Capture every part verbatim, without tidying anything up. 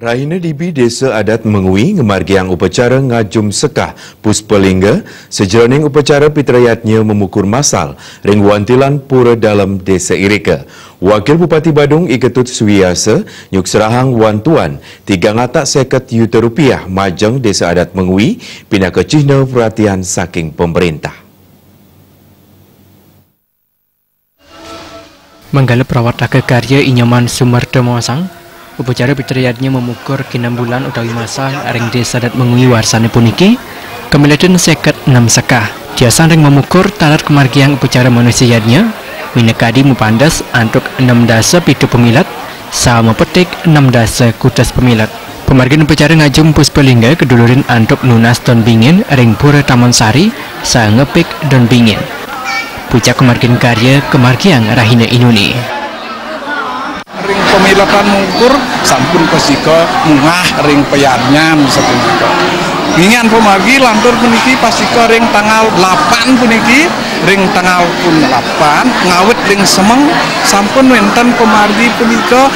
Rahina dibi Desa Adat Mengwi ngamargiang upacara ngajum sekah Puspalingga, sajeroning upacara pitrayatnya mamukur masal ring wantilan Pura Dalem Desa irika. Wakil Bupati Badung I Ketut Suwiyasa nyukserahang wantuan tigang atak seket yuta rupiah majeng Desa Adat Mengwi pinaka cihna perhatian saking pemerintah. Manggala prawataka karya I Nyoman Sumerta maosang, upacara pitrayatnya mamukur kinambulan utawi masal ring Desa Adat Mengwi warsane puniki, kamiletin seket enem sekah. Tiosan ring mamukur taler kamargiang upacara manusa yadnya, minakadi mapandes antuk enem dasa pitu pamilet, saha mapetik enem dasa kutus pamilet. Pamargin upacara ngajum Puspalingga kadulurin antuk nunas don bingin ring Pura Taman Sari, saha ngepik don bingin. Pucak pamargin karya kamargiang rahina inuni. Ring pamiletan mungkur sampun pastika munggah ring payadnyan sapunika. Ngingan pamargi lantur puniki pastika ring tanggal delapan puniki, ring tanggal pun delapan ngawit ring semeng sampun wenten pamargi punika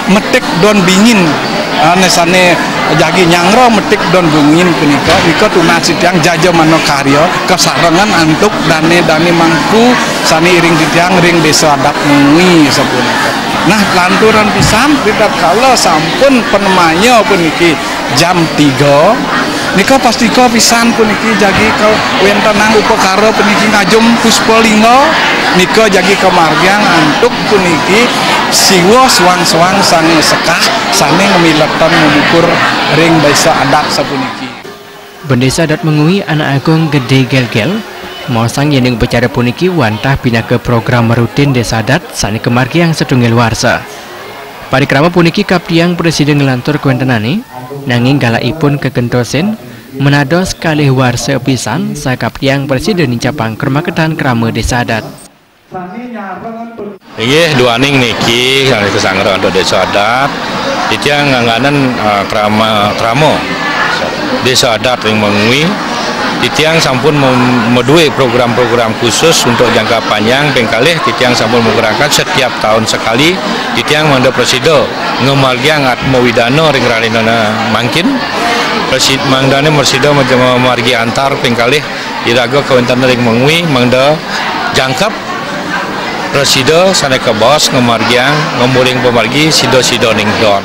metik don bingin, ane sane jagi nyanggra metik don bingin punika, nika tunas titiang jaja manokarya kasarengan antuk dane-dane mangku sane iring titiang ring Desa Adat Mengwi sapunika. Nah, lanturan pisan ritatkala sampun panemaya puniki jam tiga, nika pastika pisan puniki jagi kawentenang upakara puniki ngajum Puspalingga, nika jagi kamargiang antuk puniki siwa suang-suang sane sekah sane ngamiletan mamukur ring Desa Adat sapuniki. Bendesa Adat Mengwi Anak Agung Gede Gelgel maosang yening upacara puniki wantah pinaka program rutin Desa Adat sane kamargiang satunggal warsa. Parikrama puniki kaptiang prasida nglantur kawentenane, nanging galakipun kagentosin, menados kalih warsa pisan sakaptiang prasida nincapang kramaketan krama Desa Adat. Inggih, duaning niki sane kasanggra antuk Desa Adat, titiang ngangganen, eh, krama, krama Desa Adat ring Mengwi. Titiang sampun mem-, madue program-program khusus untuk jangka panjang, ping kalih titiang sampun menggerakkan setiap tahun sekali, titiang mangda prasida ngamargiang Atma Widana ring rahinane mangkin. Prasi-, mangdane prasida mamargi antar ping kalih iraga kawenten ring Mengwi, mangda jangkep prasida sane kabaos ngamargiang, ngamuring pamargi sida-sida ning don.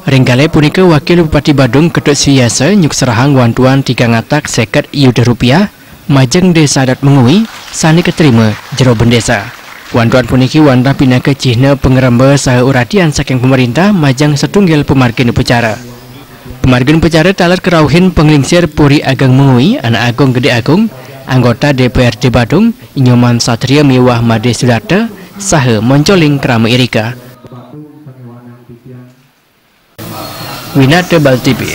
Ring gale punika Wakil Bupati Badung Ketut Suyasa nyukserahang wantuan tigang atak seket yuta rupiah majeng Desa Adat Mengwi sane katrima jero bendesa. Wantuan puniki wantah pinaka cihna pangremba saha uratian saking pamarintah majeng satunggal pamargin upacara. Pamargin upacara taler karauhin Panglingsir Puri Ageng Mengwi, Anak Agung Gede Agung, anggota D P R D Badung, Nyoman Satria miwah Made Sudarta, saha moncoling krama irika. Winata Bal T V.